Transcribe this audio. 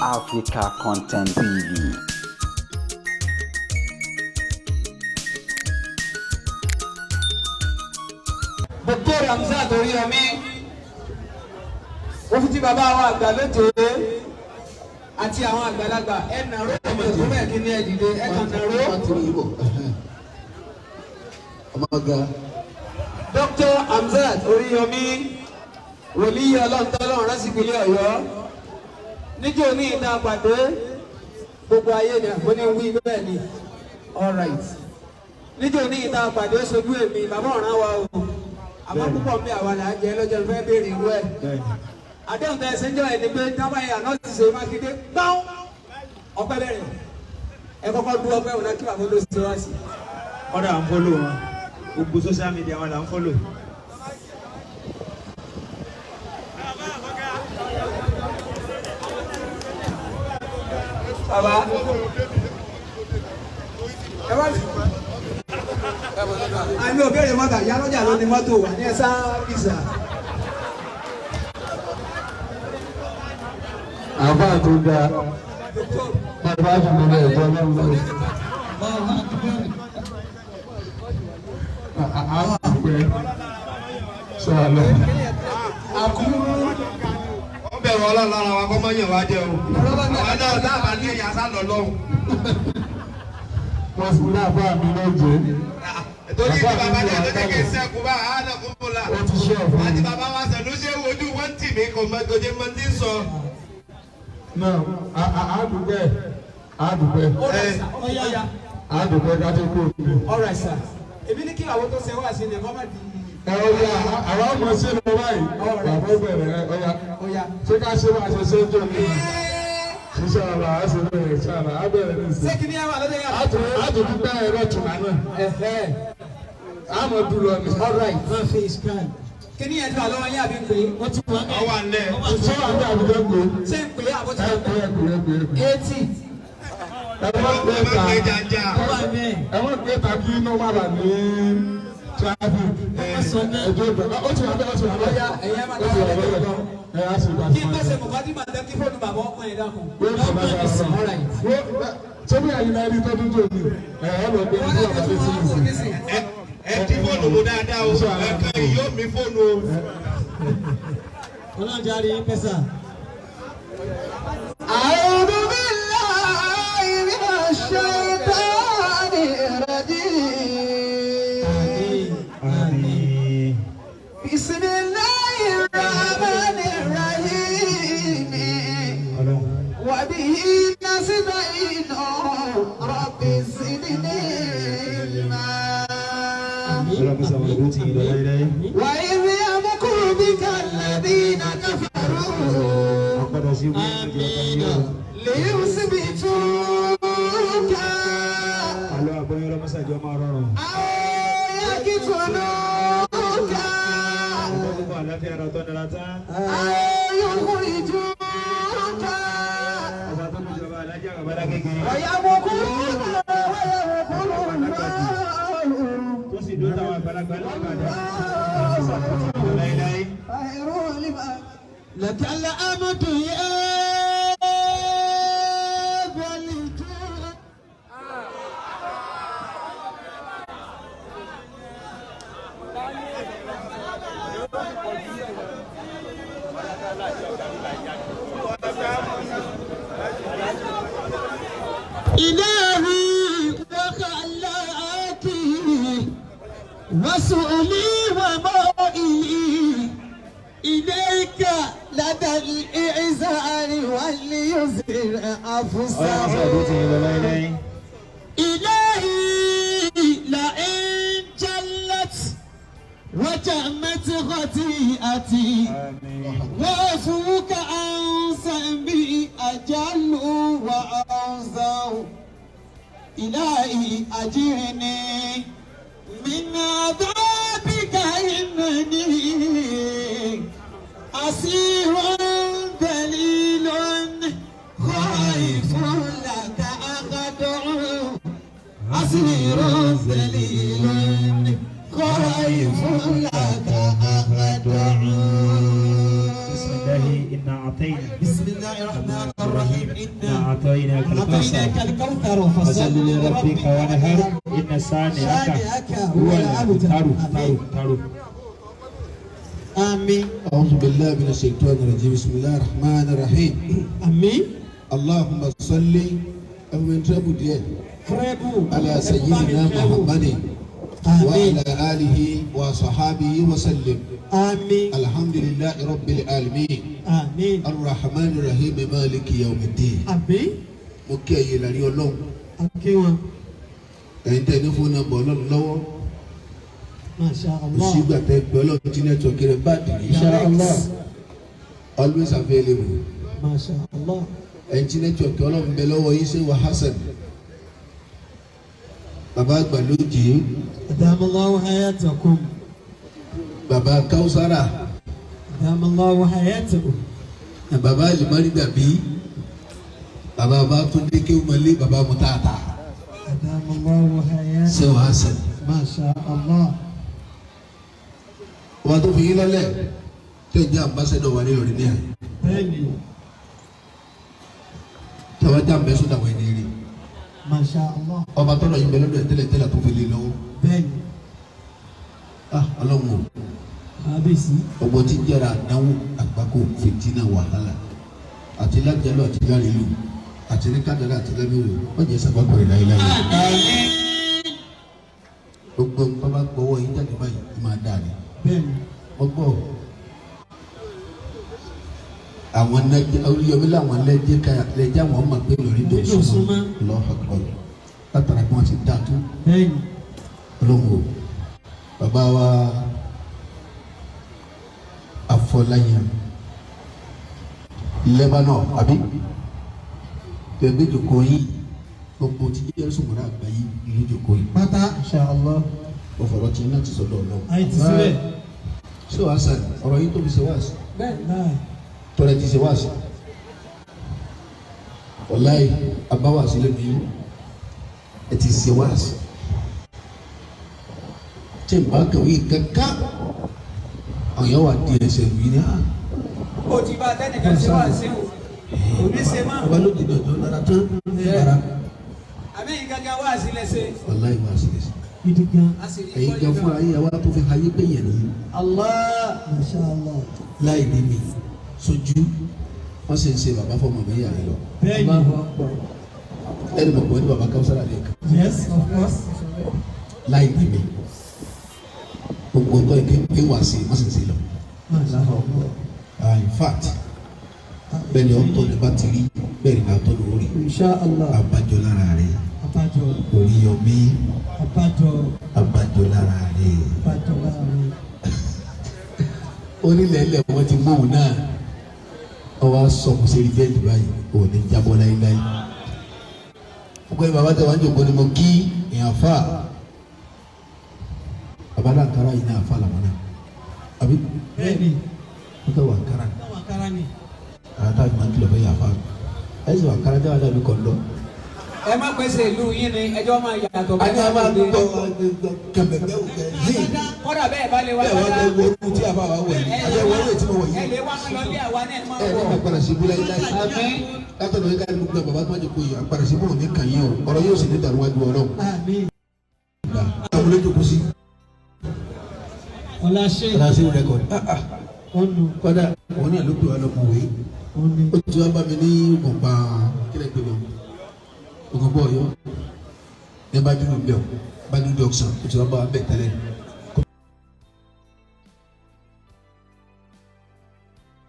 Africa Content TV. Dr. Hamzat Oríyọmí, ó fi ti bàbá wa àgbà lóde àti àwọn àgbàlagbà ẹ̀ nàró ọmọ ìlú bẹ́ẹ̀ kí ni ẹ dìde ẹ kàn nàró. Ọmọ ga. Dr. Hamzat Oríyọmí, wòlíì ọlọ́ntọ́lọ́run rásìkìlẹ̀ Ọ̀yọ́, níjó ní ìta pàdé gbogbo ayé ni àpò ní wí bẹ́ẹ̀ ni. All right, níjó ní ìta pàdé sojú èmi bàbá ọ̀ràn wa o, àmọ́ púpọ̀ mi àwa là á jẹ lọ́jọ́ ìfẹ́ béèrè irú ẹ̀. Àdéhùn tẹ ẹsẹ̀ ń jọ ẹ̀ ni pé dábàá yẹn àná ti ṣe Mákindé gbáwọn ọpẹ́ bẹ̀rẹ̀, ẹ kọ́kọ́ dú ọpẹ́ òun náà kí bàbá olóṣèlú wá sí. Ọ̀dà à ń follow wọn, gbogbo social media wọn là ń follow. Bàbá ẹ wá àmì òbéèrè mọ́tà yálọ́jà ló ní mọ́tò wà ní ẹ̀sán bìsà. Àbá tó ga, bàbá jùlọ lọ ẹ̀jọ́ lọ́wọ́. Àwọn àpẹ sọ̀rọ̀. Wọ́n bẹ̀rù Ọlọ́run lára wa kọ́ mọ́ yàn wá jẹ o. Àwa náà dábàá ní ẹ̀yà sá lọ lọ́hùn. Wọ́n sì ní àbá mi lọ́jọ́. Torí ní bàbá náà ló jẹ́ kí n sẹ́kù bá a náà kún fún la. Ó ti ṣe ọ̀fun. Àti bàbá wa sẹ̀ ló ṣe wojú wọ́n tì mí kò mọ kò jẹ́ mọ tí ń sọ. Náà àdùgbẹ́ àdùgbẹ́ àdùgbẹ́ ká tó kú òbí. All right, sir. Èmi ní kí àwọn tó ṣe wá sí ni kọ́ má di. Ẹ ọ̀ya, àwọn ọmọ ṣe lọ báyìí. Bàbá ó bẹ̀rẹ̀, ọ̀ya. Ọ̀ya. Ṣé ká ṣe máa ṣe ṣe ń jò ní? Ṣíṣe àlà á ṣe bẹ̀rẹ̀ ṣe àlà á bẹ̀rẹ̀ ní Ṣé ìsìn. kí ni ẹ wà lọ́dọ̀ yàrá? Àtúndúpẹ́ ẹ̀rọ tùmá náà. Àmọ̀ dúró ni. All right. Kí ni ẹ ti wà lọ́wọ́ yín àbí ń pè é? Ọwọ́ àlẹ́. Ṣé wàá ní àbújá pé? Ṣé ń pè é àbótí? Ẹ pé, ẹ pé, ẹ pé, ẹ pé. 80. Ẹ má pé Ẹ má ta. pé jàjà. Ẹ má pé ta kí iná má bà ní traffic. Ẹjọ́ ìgbà ó ti wà bẹ́ẹ̀, ó ti wà bẹ́ẹ̀. Ọ̀ya, ẹ̀yẹ́ máa Ó ti wà dára bẹ́ẹ̀. lẹ́gbẹ̀ẹ́. Ẹ á sì bá Kí n tó ṣe mọ̀kádì màdá kí fóònù bàbá ọkùnrin yẹn dákun. All right. Ṣé bí àyìnlá ẹni tó dúdú ni? Ẹ ẹ lọ gbé ní ọ̀gá tó ti ń sìn. Ẹ di fóònù mu dáadáa o. Ẹ kàn yìí yóò mi fóònù o. أعوذ بالله من الشيطان الرجيم. بسم الله الرحمن الرحيم. وبه نستعين، رب زدني علما. وإذ يمكر بك الذين كفروا ليثبتوك Àlọ́ àbọ̀yọ́ ọlọ́mọṣàjọ́ máa rọrùn. أو يقتلوك Ọjọ́ gbogbo àlàáfíà ara tó dára tán. أو يخرجوك. Ọba tó lójọba alájà bàbá kékeré. ويمكرون ويمكر الله. Tó sì dó táwọn àgbàlagbà lọ́kàdá. Láíláí. خير لمن لك الأمد يا ذا الجود. إلهي وخلاقي وسؤلي ومائلي إليك لدى الإعزار واليسر Ọlọ́mọṣàjọ́ ti yín lọ láíláí. إلهي لئن جلت وجمت خطيئتي وعفوك عن ذنبي أجل وأعظم. إلهي أجرني من عذابك، إنني أسير ذليل خائف لك أخدع، أسير ذليل خائف لك أخدع. بسم الله إنا أعطينا. بسم الله الرحمن الرحيم. الرحيم إنا أعطيناك أعطيناك الكوثر الكوثر فصل لربك وانحر إن شانئك شانئك هو هو الأبتر. الأبتر. آمين. ترو آمين أعوذ بالله من الشيطان الرجيم بسم الله الرحمن الرحيم آمين اللهم صل أمن تربو ديال Kírẹ́bù على سيدنا محمد آمين وعلى آله وصحابه وسلم آمين الحمد لله رب العالمين آمين الرحمن الرحيم مالك يوم الدين آمين mo kí ẹ̀yin ìlàrí Ọlọ́run Akínwọn ẹ̀yin tẹ́ ní fún nọ́mbà Ọlọ́run lọ́wọ́ Masha kò Allah sígbà tẹ́ gbé Ọlọ́run tí nẹ́tíwọ̀kì rẹ̀ bá dì í Insha Allah always available Masha Allah ẹ̀yin tí nẹ́tíwọ̀kì Ọlọ́run bẹ lọ́wọ́ yín ṣe wà Hasan bàbá àgbà lójì أدام الله حياتكم bàbá Kausara أدام الله حياتكم bàbá alimari dàbí bàbá Bátúndé kéwùmọ́lé bàbá mutata أدام الله حياتكم ṣe wà Hasan ما شاء الله ọba tó fi yín lọ́lẹ̀ tẹ́ jẹ́ ambassador wà ní Ìlọrin ní àyè Bẹ́ẹ̀ni tẹ́ wá jẹ́ ambassador wà ní rí ما شاء الله ọba tọ́lọ̀ yìí bẹ lọ́dọ̀ ẹ̀ tẹ́lẹ̀ tẹ́lẹ̀ tó fi lé lọ́wọ́. Bẹ́ẹ̀ni Ah, Ọlọ́run o Kábíyèsí ọgbọ́n tí ń jẹ́ra àdánwò àgbákò fìtínà wàhálà àti lájẹlú àti lárílù àti ní kádàrá àti lábẹ́wò wọ́n jẹ́ sàgbákò rẹ̀ láyéláyé. Gbogbo nǹkan bá gbọ́wọ́ yín jáde báyìí ó máa dáa ni. Bẹ́ẹ̀ni Wọ́n gbọ́ àwọn nẹ́jẹ́ Oríyọmí làwọn lẹ́jẹ́ ká lẹ́jẹ́ àwọn ọmọ pé lórí tó Tó súnmọ́. Allahu Akbar látara bí wọ́n ti dáa tó Bẹ́ẹ̀ni Ọlọ́run o bàbá wa Afọláyan Lebanon àbí tẹ̀gbẹ́ jòkó yìí gbogbo tí Jésù mọ̀rá àgbáyé ìlú jòkó yìí pátá إن شاء الله ọ̀fọ̀rọ̀ tí iná ti sọ̀dọ̀ Ọlọ́run. Ayé ti sílẹ̀ ṣé wàá sàn ọ̀rọ̀ yìí tó fi ṣe wáàsí Bẹ́ẹ̀ tọ́lẹ̀ ti ṣe wáàsí wàláyé abáwàsí lẹ́nu yìí ẹ ti ṣe wáàsí tí n bá kàwé kankan àwọn yẹn wà di ẹsẹ̀ wí ní à ó ti bá tẹnìkan ṣe wá sí o kò ní ṣe mọ́ ọba ló di dọ̀jọ́ lára tán lára àbí yìí gángan wá sí lẹ́sẹ̀ wàláyé wàásí lẹ́sẹ̀ Gidi gan a sì rí ẹ̀yin gan fúnra yín àwa tó fi ayé pé yẹn nìyí Allah ما شاء الله láì ní mi sojú wọ́n sì ń ṣe bàbá fọmọ mi yà yín lọ Bẹ́ẹ̀ni ẹni mọ̀ pé ní bàbá káwùsàrà lè kàn. Yes of course láì ní mi gbogbo nǹkan ike pé wá sí wọ́n sì ń ṣe lọ. ما شاء الله Ah, in fact bẹ́ẹ̀ ni ọ̀tọ̀ ní bá ti rí bẹ́ẹ̀ ni àtọ̀ lórí إن شاء الله abájọ lára rẹ̀ Abájọ Oríyọmí Abájọ abájọ lára rẹ̀ Abájọ láàrin onílẹ̀ẹ́lẹ̀ wọ́n ti mú òun náà ọwọ́ sọ̀kù sí bẹ́ẹ̀dì báyìí òun ní jábọ́ láéláé ọkọ yìí bàbá tẹ wá ń jòkó ni mo kí èèyàn fà bàbá náà kára yìí náà fà làwọn náà àbí Bẹ́ẹ̀ni wọ́n tẹ wà kára Táwọn akára ni àwọn táwọn máa ń kìlọ̀ fẹ́ yà fà ẹ̀ sì wà kára jáwé dàbí kọ̀ńdọ́. ẹ má pèsè ìlú yín ni ẹjọ́ máa yàtọ̀ a ní a máa gbọ́ kẹ̀mẹ̀kẹ́ òkè yìí kọ́dà bẹ́ẹ̀ bá lè wá bẹ́ẹ̀ wá lọ wọ orú tí a bá wà wọ̀ yìí àbẹ́ wọ orú tí mo wọ̀ ẹ yìí lè wá lọ bí àwa náà máa ẹ ní wọ̀ ká padà sí ibúlẹ̀ yìí láyé látọ̀dọ̀ yìí ká ní gbogbo bàbá tó má jẹ́ kó yìí àpàdà sí bóun ní kàn yín o ọ̀rọ̀ yóò sì ní dàrú wájú ọlọ́run. Àmín àwọn olójú kù sí. Ọlá ṣe ránṣẹ́ rẹ́kọ̀dì. ọ̀nù kọ́dà òun náà ló pè wá lọ́kùnrin wé òní ó ti wá bá mi ní ògùnpá kílẹ̀ pé lọ ògùnpá ọ̀yọ́ ní bájúlù bẹ́ẹ̀ bájúlù junction ó ti wá bá wa bẹ̀ tẹ́lẹ̀